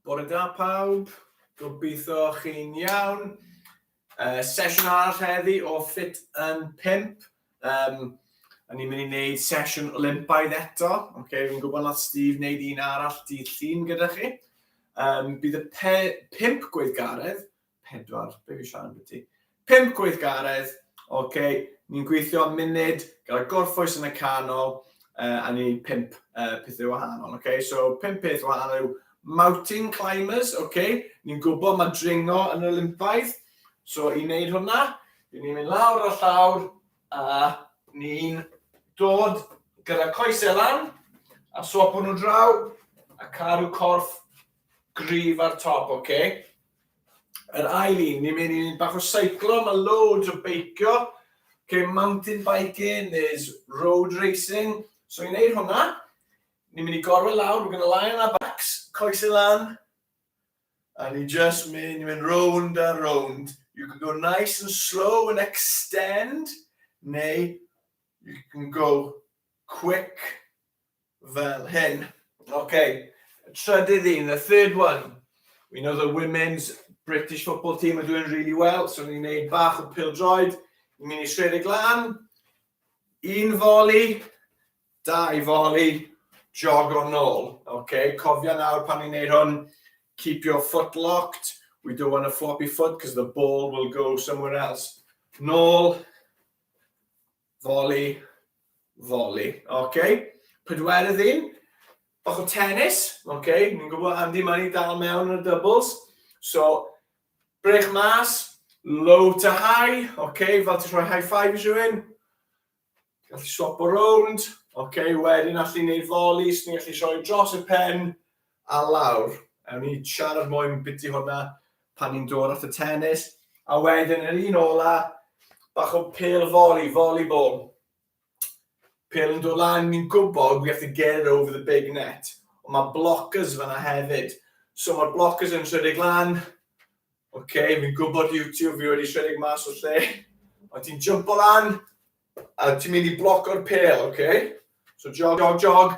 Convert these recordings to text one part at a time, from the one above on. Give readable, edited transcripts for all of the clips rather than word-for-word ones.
Bore da pawb, gobeithio chi'n iawn. Uh, sesiwn arall heddi o Fit yn 5. Um, a ni'n mynd i wneud sesiwn Olympaidd eto. Okay, fi'n gwybod nath Steve wneud un arall dydd Llun gyda chi. Um, bydd y pe, pimp gweithgaredd pedwar, be fi siarad ambiti? Pump gweithgaredd, oce, okay. Ni'n gweithio am munud, gyda gorffwys yn y canol, uh, a ni'n pump uh, pethau wahanol, oce? Okay? So, pump peth wahanol yw mountain climbers, oce? Okay? Ni'n gwybod mae dringo yn Olympaidd, so i wneud hwnna, ni'n mynd lawr a llawr, a ni'n dod gyda coesau lan, a swapo nhw draw, a cadw corff gryf ar top, oce? Okay? Yr ail un, ni'n mynd i wneud bach o seiclo, mae loads o beicio. Okay, mountain biking, there's road racing. So i wneud hwnna, ni'n mynd i gorwedd lawr, we're going to lie on our backs, coesau lan, a ni just mynd, ni'n mynd round a round. You can go nice and slow and extend, neu you can go quick fel hyn. Okay, trydydd un, the third one. We know the women's British football team are doing really well, so ni'n neud bach o pildroed. Ni'n mynd i rhedeg lan. Un volley, dau volley, jog o nôl. Okay, cofia nawr pan ni'n neud hwn, keep your foot locked. We don't want a floppy foot because the ball will go somewhere else. Nôl, Volley, volley. OK. Pedwerydd un, bach o tennis. OK, ni'n gwybod Andy Murray dal mewn yn y doubles. So, brech mas, low to high. OK, fel ti'n rhoi high five i rhywun. Gallu swap o rownd. OK, wedyn allu wneud volley, so ni'n gallu rhoi dros y pen a lawr. Ewn ni siarad mwy am biti hwnna pan ni'n dod at y tennis. A wedyn yr un ola, bach o pêl volley, volleyball. Pêl yn dod lan, ni'n gwybod we have to get it over the big net. Ond mae blockers fyna hefyd. So mae'r blockers yn rhedeg lan. Oce, okay, fi'n gwybod YouTube, fi wedi rhedeg mas o lle. Ond ti'n jumpo lan, A ti'n mynd i bloco'r pêl, oce? Okay? So jog, jog, jog.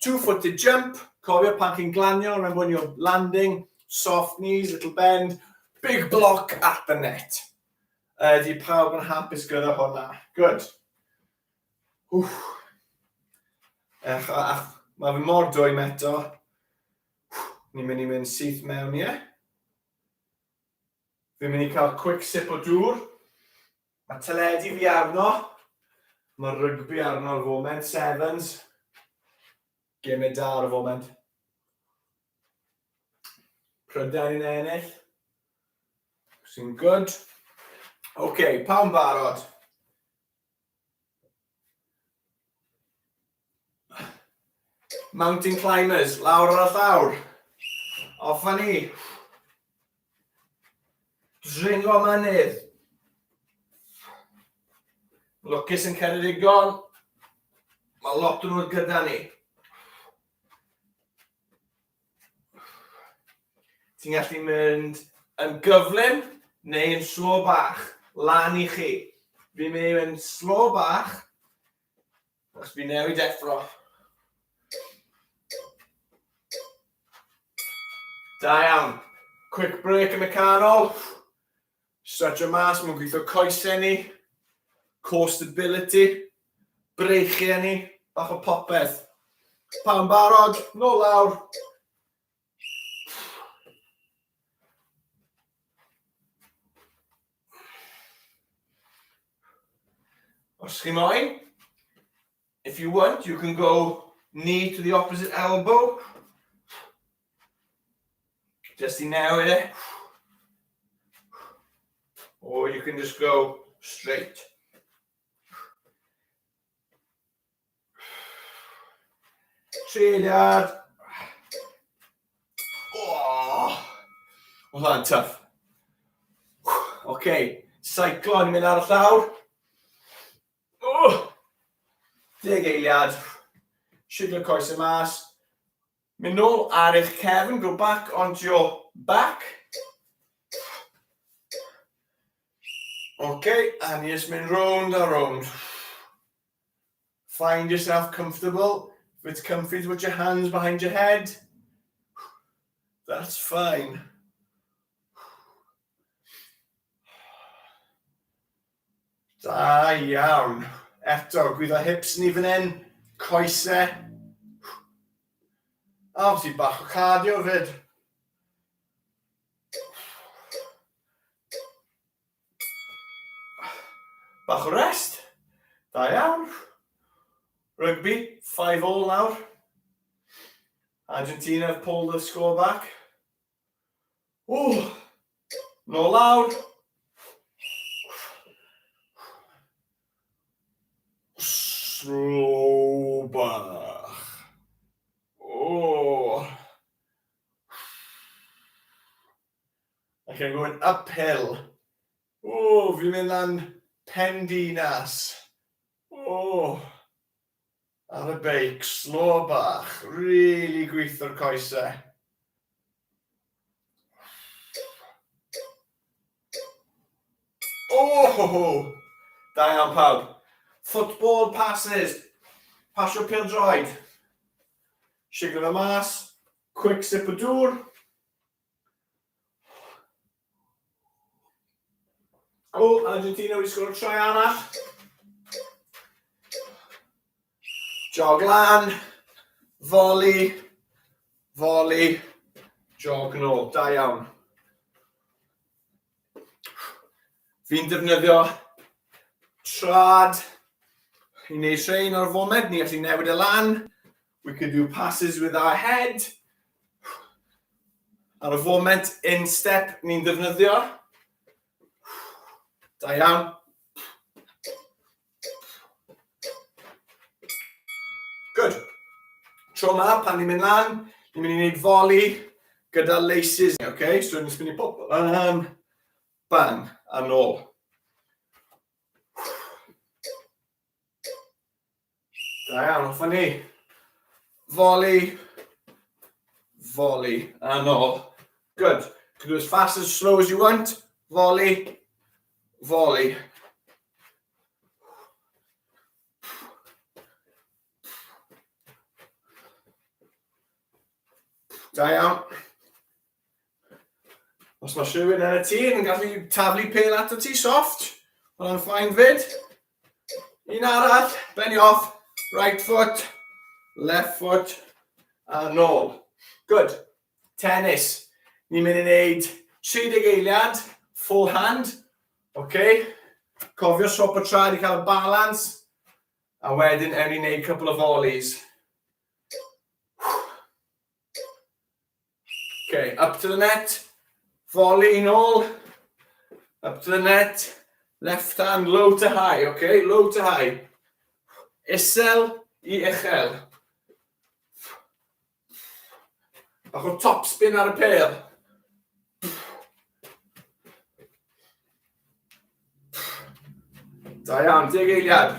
Two-footed jump. Cofio pan chi'n glanio, remember when you're landing, soft knees, little bend, big block at the net. Ydy pawb yn hapus gyda hwnna? Good. Wff. Ech, ach, mae fi mor dwym eto. Ni'n mynd i mynd syth mewn, ie? Fi'n mynd i cael quick sip o dŵr. Mae teledu fi arno. Mae rygbi arno ar y foment, sevens. Gemau da ar y foment. Prydain yn ennill. Sy'n good. Oce, okay, pawb barod? Mountain climbers, lawr ar y llawr. Off â ni. Dringo mynydd. Lwcus yn Ceredigion. Mae lot o'n nhw gyda ni. Ti'n gallu mynd yn gyflym neu yn slo bach, lan i chi. Fi'n mynd i mynd slo bach, achos fi newid deffro. Da iawn. Quick break yn y canol. Stretch o mas, mae'n gweithio coesau ni. Core stability. Breichiau ni. Bach o popeth. Pan barod, nôl lawr. Os chi moyn, if you want, you can go knee to the opposite elbow. Just i newid e. Or you can just go straight. Treuliad. Oh, oedd hwnna'n tough. Oce, okay. seiclo, ni'n mynd ar y llawr. Oh! Deg eiliad. Siglo coes y mas. Mynd nôl ar eich cefn, go back onto your back. Okay, a ni jyst mynd rownd a rownd. Find yourself comfortable. If it's comfy to put your hands behind your head. That's fine. Da iawn. Eto, gwyddo hips ni fan hyn, coesau. A obviously bach o cardio fyd. Bach o rest. Da iawn. Rugby, 5 all nawr. Argentina have pulled the score back. Ooh, nôl lawr. Slow bach. Oh. Okay, I'm going uphill. Oh, fi'n mynd lan pen dinas. Oh. Ar y beic, slow bach, really gweithio'r coesau. Oh! Da iawn pawb. Football passes. Pasio pil droed. Siglo fe mas. Quick sip o dŵr. O, Argentina wedi sgoro trai arall. Jog lan, volley, volley, jog nôl. Da iawn. Fi'n defnyddio trad i wneud rhain ar y foment. Ni allu newid e lan. We can do passes with our head. Ar y foment, in step ni'n defnyddio. Da iawn. Good. Tro ma, pan ni'n mynd lan, ni'n mynd i wneud volley gyda laces. Okay? So ni'n mynd i pop lan, bang, a nôl. Da iawn, off ni. Volley, volley, a nôl. Good. You can do as fast as slow as you want. Volley, volley. Da iawn. Os mae rhywun yn y tîm yn gallu taflu pel ato ti, soft, hwnna'n ffain fyd. Un arall, benni off, right foot, left foot, a nôl. Good. Tennis. Ni'n mynd i wneud 30 eiliad, full hand. OK. Cofio swap o traed i cael y balance. A wedyn, ewn ni wneud couple of volleys. Okay, up to the net, volley nôl, up to the net, left hand low to high, okay, low to high. Isel i uchel. Bach o top spin ar y pêl. Da iawn, deg eiliad.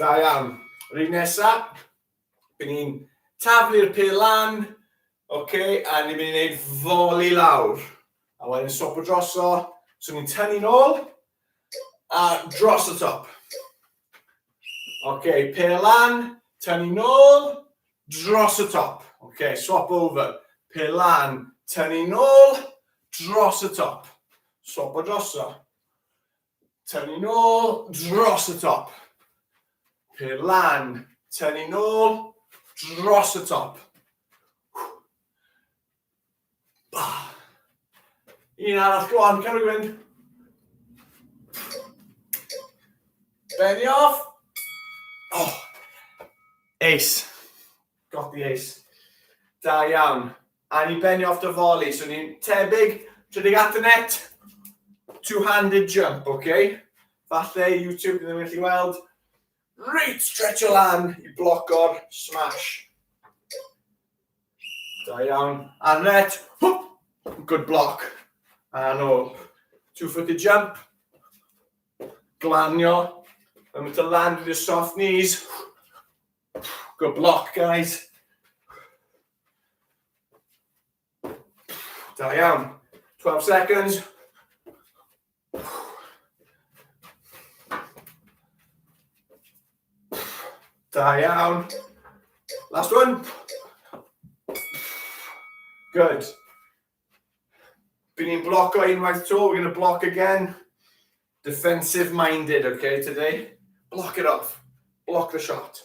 Da iawn. Yr un nesa, bydd ni'n taflu'r pêl lan, okay, a ni'n mynd i wneud foli lawr. A wedyn swapo droso, so ni'n tynnu nôl, a dros y top. Okay, pêl lan, tynnu nôl, dros y top. Okay, swap over. Pêl lan, tynnu nôl, dros y top. Swap o droso. Tynnu nôl, dros y top. Pêl lan, tynnu nôl, dros y top. Un arall, go on, carry mynd. Benny off. Oh, ace. Got the ace. Da iawn. A ni benni off the volley, so ni'n tebyg, rhedeg at y net, two-handed jump, okay? Falle YouTube ddim yn gallu weld. Reit, stretch o lan i bloco'r smash. Da iawn. Ar net. Hwp! Good block. A nôl. Two-footed jump. Glanio. Remember to land with your soft knees. Good block, guys. Da iawn. 12 seconds. Da iawn. Last one. Good. Byn ni'n bloco unwaith to. We're going to block again. Defensive minded, okay, today. Block it off. Block the shot.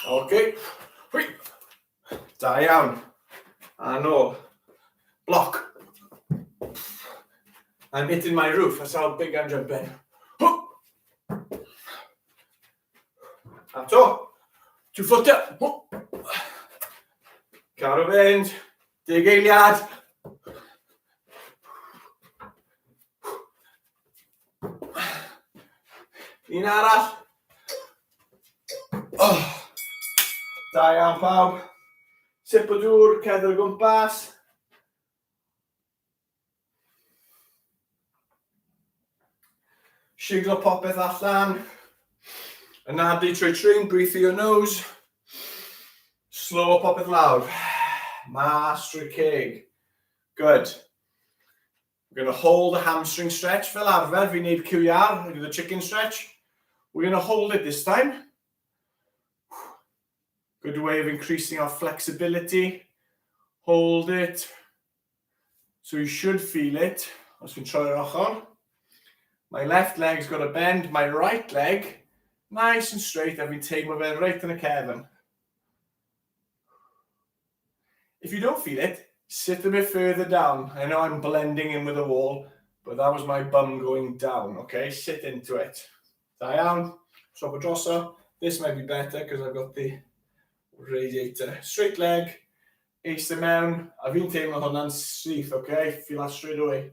Okay. Hui. Da iawn. A nôl. Block. I'm hitting my roof. That's how big I'm jumping. A to. Two foot up. Cadw fynd. Deg eiliad. Un arall. Oh. Da iawn pawb. Sip o dŵr, cerdded o gwmpas. Siglo popeth allan. Anadlu trwy trin, breathe through your nose. Slow popeth lawr. Mas trwy ceg. Good. We're going to hold the hamstring stretch. Fel arfer, fi'n neud QR, I do the chicken stretch. We're going to hold it this time. Good way of increasing our flexibility. Hold it. So you should feel it. Os fi'n troi'r ochr. My left leg's got a bend, my right leg, nice and straight, a fi'n teimlo fe reit yn y cefn. If you don't feel it, sit a bit further down. I know I'm blending in with the wall, but that was my bum going down, okay? Sit into it. Da iawn. Swap o droso. This might be better because I've got the radiator. Straight leg, eistedd mewn, a fi'n teimlo hwnna'n syth, okay? Feel that straight away.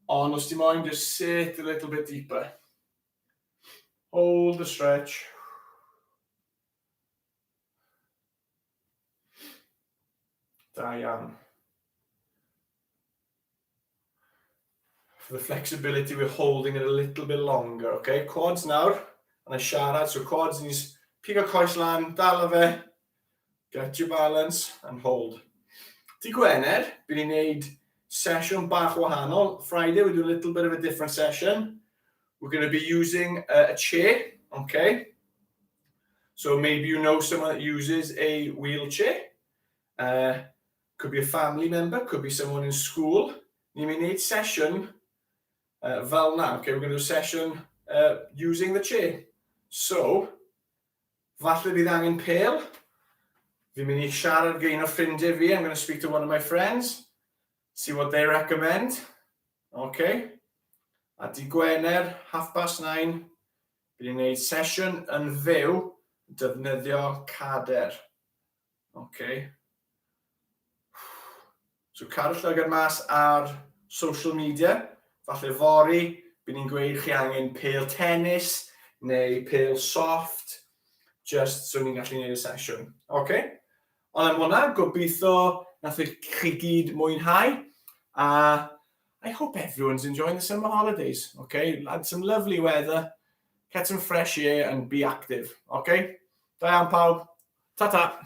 Ond os ti moyn, just sit a little bit deeper. Hold the stretch. Da iawn. For the flexibility, we're holding it a little bit longer, okay? Quads nawr, and I siarad, so quads, ni'n pigo coes lan, dal fe, get your balance, and hold. Di Gwener, bydd ni'n neud sesiwn bach wahanol. Friday, we do a little bit of a different session. We're going to be using a chair, okay? So maybe you know someone that uses a wheelchair. Could be a family member, could be someone in school. Ni'n mynd i wneud sesiwn fel na. Okay, we're going to do a session using the chair. So, falle bydd angen pel. Fi'n mynd i siarad gyda un o ffrindiau fi. I'm going to speak to one of my friends. See what they recommend. Okay. A di Gwener, 9:30, bydd ni'n gwneud sesiwn yn fyw defnyddio cader. Okay. So cadw llygad mas ar social media. Falle fory, bydd ni'n gweud chi angen pêl tennis neu pêl soft, just so ni'n gallu gwneud y sesiwn. Okay? Ond am hwnna, gobeithio nath chi gyd mwynhau. A I hope everyone's enjoying the summer holidays. Okay? Had some lovely weather, get some fresh air and be active. Okay? Da iawn pawb. Ta-ta!